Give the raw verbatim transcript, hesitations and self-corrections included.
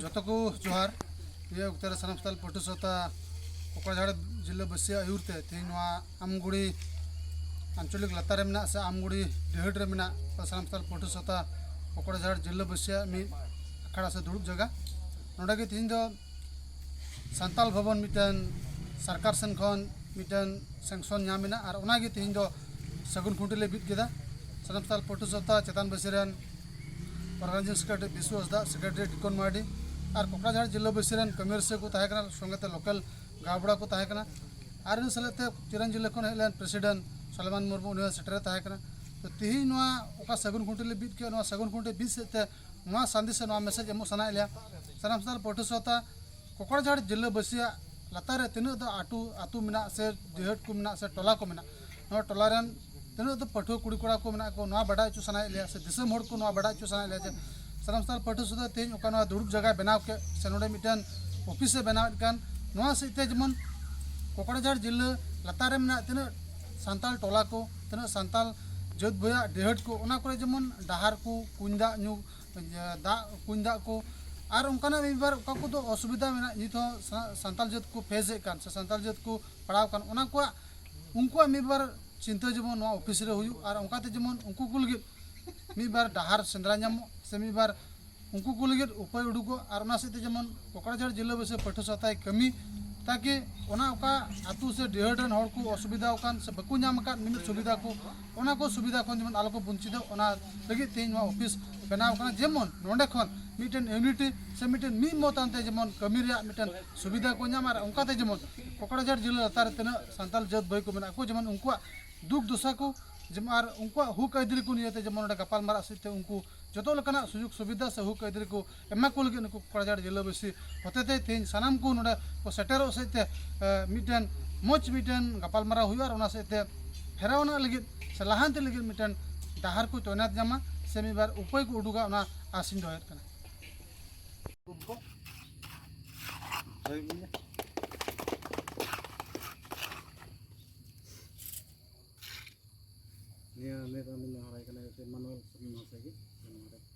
ᱡᱚᱛᱚ ᱠᱚ ᱡᱚᱦᱟᱨ᱾ ᱱᱤᱭᱟᱹ ᱚᱠᱛᱮ ᱨᱮ ᱥᱟᱱᱟᱢ ᱥᱟᱱᱛᱟᱲ ᱯᱟᱹᱴᱷᱩᱣᱟᱹ ᱥᱟᱶᱛᱟ ᱠᱚᱠᱲᱟᱡᱷᱟᱲ ᱡᱤᱞᱟᱹ ᱵᱟᱹᱥᱤᱭᱟᱜ ᱟᱹᱭᱩᱨ ᱛᱮ ᱛᱮᱦᱮᱧ ᱱᱚᱣᱟ ᱟᱢᱜᱩᱲᱤ ᱟᱧᱪᱚᱞᱤᱠ ᱞᱟᱛᱟᱨ ᱨᱮ ᱢᱮᱱᱟᱜ ᱥᱮ ᱟᱢᱜᱩᱲᱤ ᱰᱤᱦᱟᱹᱴ ᱨᱮ ᱢᱮᱱᱟᱜ ᱥᱟᱱᱟᱢ ᱥᱟᱱᱛᱟᱲ ᱯᱟᱹᱴᱷᱩᱣᱟᱹ ᱥᱟᱶᱛᱟ ᱠᱚᱠᱲᱟᱡᱷᱟᱲ ᱡᱤᱞᱟᱹ ᱵᱟᱹᱥᱤᱭᱟᱜ ᱢᱤᱫ ᱟᱠᱷᱲᱟ ᱥᱮ ᱫᱩᱲᱩᱵ ᱡᱟᱭᱜᱟ᱾ ᱱᱚᱰᱮ ᱜᱮ ᱛᱮᱦᱮᱧ ᱫᱚ ᱥᱟᱱᱛᱟᱞ ᱵᱷᱚᱵᱚᱱ ᱢᱤᱫᱴᱮᱱ ᱥᱚᱨᱠᱟᱨ ᱥᱮᱱ ᱠᱷᱚᱱ ᱢᱤᱫᱴᱮᱱ ᱥᱮᱝᱥᱚᱱ ᱧᱟᱢ ᱮᱱᱟ, ᱟᱨ ᱚᱱᱟᱜᱮ ᱛᱮᱦᱮᱧ ᱫᱚ ᱥᱟᱹᱜᱩᱱ ᱠᱷᱩᱱᱴᱤ ᱞᱮ ᱵᱤᱫ ᱠᱮᱫᱟ᱾ ᱥᱟᱱᱟᱢ ᱥᱟᱱᱛᱟᱲ ᱯᱟᱹᱴᱷᱩᱣᱟᱹ ᱥᱟᱶᱛᱟ ᱪᱮᱛᱟᱱ ᱵᱟᱹᱥᱤ ᱨᱮᱱ ᱚᱨᱜᱟᱱᱟᱭᱡᱤᱝ ᱥᱮᱠᱨᱮᱴᱟᱨᱤ ᱵᱤᱥᱩ ᱦᱟᱸᱥᱫᱟ, ᱥᱮᱠᱨᱮᱴᱟᱨᱤ ᱰᱤᱠᱚᱱ ᱢᱟᱨᱰᱤ, ᱟᱨ ᱠᱚᱠᱲᱟᱡᱷᱟᱲ ᱡᱤᱞᱟᱹ ᱵᱟᱹᱥᱤ ᱨᱮᱱ ᱠᱟᱹᱢᱤ ᱨᱟᱹᱥᱤᱭᱟᱹ ᱠᱚ ᱛᱟᱦᱮᱸ ᱠᱟᱱᱟ, ᱥᱚᱸᱜᱮ ᱛᱮ ᱞᱳᱠᱟᱞ ᱜᱟᱶᱵᱲᱟ ᱠᱚ ᱛᱟᱦᱮᱸ ᱠᱟᱱᱟ, ᱟᱨ ᱤᱱᱟᱹ ᱥᱮᱞᱮᱫ ᱛᱮ ᱪᱤᱨᱟᱱ ᱡᱤᱞᱟᱹ ᱠᱷᱚᱱ ᱦᱮᱡ ᱞᱮᱱ ᱯᱨᱮᱥᱤᱰᱮᱱᱴ ᱥᱚᱞᱮᱢᱟᱱ ᱢᱩᱨᱢᱩ, ᱩᱱᱤ ᱦᱚᱸ ᱥᱮᱴᱮᱨᱮ ᱛᱟᱦᱮᱸ ᱠᱟᱱᱟ᱾ ᱛᱚ, ᱛᱮᱦᱮᱧ ᱱᱚᱣᱟ ᱚᱠᱟ ᱥᱟᱹᱜᱩᱱ ᱠᱷᱩᱱᱴᱤ ᱞᱮ ᱵᱤᱫ ᱠᱮᱫ, ᱱᱚᱣᱟ ᱥᱟᱹᱜᱩᱱ ᱠᱷᱩᱱᱴᱤ ᱵᱤᱫ ᱥᱮᱫ ᱛᱮ ᱱᱚᱣᱟ ᱥᱟᱸᱫᱮᱥ ᱥᱮ ᱱᱚᱣᱟ ᱢᱮᱥᱮᱡᱽ ᱮᱢᱚᱜ ᱥᱟᱱᱟᱭᱮᱫ ᱞᱮᱭᱟ᱾ ᱥᱟᱱᱟᱢ ᱥᱟᱱᱛᱟᱲ ᱯᱟᱹᱴᱷᱩᱣᱟᱹ ᱥᱟᱶᱛᱟ ᱠᱚᱠᱲᱟᱡᱷᱟᱲ ᱡᱤᱞᱟᱹ ᱵᱟᱹᱥᱤᱭᱟᱜ ᱞᱟᱛᱟᱨ ᱨᱮ ᱛᱤᱱᱟᱹᱜ ᱫᱚ ᱟᱹᱛᱩ, ᱟᱹᱛᱩ ᱢᱮᱱᱟᱜ ᱥᱮ ᱰᱤᱦᱟᱹᱛ ᱠᱚ ᱢᱮᱱᱟᱜ ᱥᱮ ᱴᱚᱞᱟ ᱠᱚ ᱢᱮᱱᱟᱜ, ᱱᱚᱣᱟ ᱴᱚᱞᱟ ᱨᱮᱱ ᱛᱤᱱᱟᱹᱜ ᱫᱚ ᱯᱟᱹᱴᱷᱩᱣᱟᱹ ᱠᱩᱲᱤ ᱠᱚᱲᱟ ᱠᱚ ᱢᱮᱱᱟᱜ ᱠᱚ, ᱱᱚᱣᱟ ᱵᱟᱰᱟᱭ ᱦᱚᱪᱚ ᱥᱟᱱᱟᱭᱮᱫ ᱞᱮᱭᱟ ᱥᱮ ᱫᱤᱥᱚᱢ ᱦᱚᱲ ᱠᱚ ᱱᱚᱣᱟ ᱵᱟᱰᱟᱭ ᱦᱚᱪᱚ ᱥᱟᱱᱟᱭᱮᱫ ᱞᱮᱭᱟ ᱡᱮ ᱥᱟᱱᱟᱢ ᱥᱟᱱᱛᱟᱲ ᱯᱟᱹᱴᱷᱩᱣᱟᱹ ᱥᱟᱶᱛᱟ ᱛᱮᱦᱮᱧ ᱚᱠᱟ ᱱᱚᱣᱟ ᱫᱩᱲᱩᱵ ᱡᱟᱭᱜᱟᱭ ᱵᱮᱱᱟᱣ ᱠᱮᱫ ᱥᱮ ᱱᱚᱰᱮ ᱢᱤᱫᱴᱮᱱ ᱚᱯᱷᱤᱥ ᱮ ᱵᱮᱱᱟᱣᱮᱫ ᱠᱟᱱ, ᱱᱚᱣᱟ ᱥᱮᱫ ᱛᱮ ᱡᱮᱢᱚᱱ ᱠᱚᱠᱲᱟᱡᱷᱟᱲ ᱡᱤᱞᱟᱹ ᱞᱟᱛᱟᱨ ᱨᱮ ᱢᱮᱱᱟᱜ ᱛᱤᱱᱟᱹᱜ ᱥᱟᱱᱛᱟᱲ ᱴᱚᱞᱟ ᱠᱚ, ᱛᱤᱱᱟᱹᱜ ᱥᱟᱱᱛᱟᱲ ᱡᱟᱹᱛ ᱵᱚᱭᱦᱟ ᱰᱤᱦᱟᱹᱛ ᱠᱚ, ᱚᱱᱟ ᱠᱚᱨᱮ ᱡᱮᱢᱚᱱ ᱰᱟᱦᱟᱨ ᱠᱚ, ᱠᱩᱧ ᱫᱟᱜ ᱧᱩ, ᱫᱟᱜ, ᱠᱩᱧ ᱫᱟᱜ ᱠᱚ, ᱟᱨ ᱚᱱᱠᱟᱱᱟᱜ ᱢᱤᱫ ᱵᱟᱨ ᱚᱠᱟ ᱠᱚᱫᱚ ᱚᱥᱩᱵᱤᱫᱷᱟ ᱢᱮᱱᱟᱜ, ᱱᱤᱛ ᱦᱚᱸ ᱥᱟ-, ᱥᱟᱱᱛᱟᱲ ᱡᱟᱹᱛ ᱠᱚ ᱯᱷᱮᱥ ᱮᱫ ᱠᱟᱱ ᱥᱮ ᱥᱟᱱᱛᱟᱲ ᱡᱟᱹᱛ ᱠᱚ ᱯᱟᱲᱟᱣ ᱠᱟᱱ, ᱚᱱᱟ ᱠᱚᱣᱟᱜ, ᱩᱱᱠᱩᱣᱟᱜ ᱢᱤᱫ ᱵᱟᱨ ᱪᱤᱱᱛᱟᱹ ᱡᱮᱢᱚᱱ ᱱᱚᱣᱟ ᱚᱯᱷᱤᱥ ᱨᱮ ᱦᱩᱭᱩᱜ, ᱟᱨ ᱚᱱᱠᱟᱛᱮ ᱡᱮᱢᱚᱱ ᱩᱱᱠᱩ ᱠᱚ ᱞᱟᱹᱜᱤᱫ ᱢᱤᱫ ᱵᱟᱨ ᱰᱟᱦᱟᱨ ᱥᱮᱸᱫᱽᱨᱟ ᱧᱟᱢᱚᱜ ᱥᱮ ᱢᱤᱫ ᱵᱟᱨ ᱩᱱᱠᱩ ᱠᱚ ᱞᱟᱹᱜᱤᱫ ᱩᱯᱟᱹᱭ ᱩᱰᱩᱠᱚᱜ, ᱟᱨ ᱚᱱᱟ ᱥᱮᱫ ᱛᱮ ᱡᱮᱢᱚᱱ ᱠᱚᱠᱲᱟᱡᱷᱟᱲ ᱡᱤᱞᱟᱹ ᱵᱟᱹᱥᱤ ᱯᱟᱹᱴᱷᱩᱣᱟᱹ ᱥᱟᱶᱛᱟᱭ ᱠᱟᱹᱢᱤ, ᱛᱟᱠᱤ ᱚᱱᱟ ᱚᱠᱟ ᱟᱹᱛᱩ ᱥᱮ ᱰᱤᱦᱟᱹᱛ ᱨᱮᱱ ᱦᱚᱲ ᱠᱚ ᱚᱥᱩᱵᱤᱫᱷᱟ ᱟᱠᱟᱱ ᱥᱮ ᱵᱟᱠᱚ ᱧᱟᱢ ᱟᱠᱟᱫ ᱢᱤᱢᱤᱫ ᱥᱩᱵᱤᱫᱷᱟ ᱠᱚ, ᱚᱱᱟ ᱠᱚ ᱥᱩᱵᱤᱫᱷᱟ ᱠᱷᱚᱱ ᱡᱮᱢᱚᱱ ᱟᱞᱚ ᱠᱚ ᱵᱚᱧᱪᱤᱛᱚᱜ, ᱚᱱᱟ ᱞᱟᱹᱜᱤᱫ ᱛᱮᱦᱮᱧ ᱱᱚᱣᱟ ᱚᱯᱷᱤᱥ ᱵᱮᱱᱟᱣ ᱠᱟᱱᱟ᱾ ᱡᱮᱢᱚᱱ ᱱᱚᱰᱮ ᱠᱷᱚᱱ ᱢᱤᱫᱴᱮᱱ ᱤᱭᱩᱱᱤᱴᱤ ᱥᱮ ᱢᱤᱫᱴᱮᱱ ᱢᱤᱫ ᱢᱚᱛ ᱟᱱᱛᱮ ᱡᱮᱢᱚᱱ ᱠᱟᱹᱢᱤ ᱨᱮᱭᱟᱜ ᱢᱤᱫᱴᱮᱱ ᱥᱩᱵᱤᱫᱷᱟ ᱠᱚ ᱧᱟᱢᱟ, ᱟᱨ ᱚᱱᱠᱟᱛᱮ ᱡᱮᱢᱚᱱ ᱠᱚᱠᱲᱟᱡᱷᱟᱲ ᱡᱤᱞᱟᱹ ᱞᱟᱛᱟᱨ ᱨᱮ ᱛᱤᱱᱟᱹᱜ ᱥᱟᱱᱛᱟᱲ ᱡᱟᱹᱛ ᱵᱷᱟᱹᱭ ᱠᱚ ᱢᱮᱱᱟᱜ ᱠᱚ, ᱡᱮᱢᱚᱱ ᱩᱱᱠᱩᱣᱟᱜ ᱫᱩᱠ ᱫᱚᱥᱟ ᱠᱚ, ᱡᱮᱢᱚᱱ ᱟᱨ ᱩᱱᱠᱩᱣᱟᱜ ᱦᱩᱠ ᱟᱹᱭᱫᱟᱹᱨᱤ ᱠᱚ ᱱᱤᱭᱮᱛᱮ ᱡᱮᱢᱚᱱ ᱱᱚᱰᱮ ᱜᱟᱯᱟᱞ ᱢᱟᱨᱟᱜ ᱥᱮᱫ ᱛᱮ ᱩᱱᱠᱩ ᱡᱚᱛᱚ ᱞᱮᱠᱟᱱᱟᱜ ᱥᱩᱡᱳᱜᱽ ᱥᱩᱵᱤᱫᱷᱟ ᱥᱮ ᱦᱩᱠ ᱟᱹᱭᱫᱟᱹᱨᱤ ᱠᱚ ᱮᱢᱟ ᱠᱚ ᱞᱟᱹᱜᱤᱫ ᱱᱩᱠᱩ ᱠᱚᱠᱲᱟᱡᱷᱟᱲ ᱡᱤᱞᱟᱹ ᱵᱟᱹᱥᱤ ᱦᱚᱛᱮᱛᱮ ᱛᱮᱦᱮᱧ ᱥᱟᱱᱟᱢ ᱠᱚ ᱱᱚᱰᱮ ᱠᱚ ᱥᱮᱴᱮᱨᱚᱜ ᱥᱮᱫ ᱛᱮ, ᱮ, ᱢᱤᱫᱴᱮᱱ ᱢᱚᱡᱽ ᱢᱤᱫᱴᱮᱱ ᱜᱟᱯᱟᱞ ᱢᱟᱨᱟᱣ ᱦᱩᱭᱩᱜᱼᱟ, ᱟᱨ ᱚᱱᱟ ᱥᱮᱫ ᱛᱮ ᱯᱷᱮᱨᱟᱣ ᱨᱮᱱᱟᱜ ᱞᱟᱹᱜᱤᱫ ᱥᱮ ᱞᱟᱦᱟᱱᱛᱤ ᱞᱟᱹᱜᱤᱫ ᱢᱤᱫᱴᱮᱱ ᱰᱟᱦᱟᱨ ᱠᱚ ᱛᱚᱭᱱᱟᱛ ᱧᱟᱢᱟ ᱥᱮ ᱢᱤᱫ ᱵᱟᱨ ᱩᱯᱟᱹᱭ ᱠᱚ ᱩᱰᱩᱠᱟ, ᱚᱱᱟ ᱟᱥᱤᱧ ᱫᱚᱦᱚᱭᱮᱫ ᱠᱟᱱᱟ᱾ ᱱᱤᱭᱟᱹ ᱱᱤᱛ ᱟᱹᱞᱤᱧ ᱞᱤᱧ ᱦᱚᱦᱚᱭ ᱠᱟᱱᱟ, ᱡᱟᱛᱮ ᱢᱟᱱᱩᱣᱟᱞ ᱥᱚᱨᱮᱱ ᱢᱚᱦᱟᱥᱚᱭ ᱜᱮ ᱱᱚᱣᱟ ᱨᱮ᱾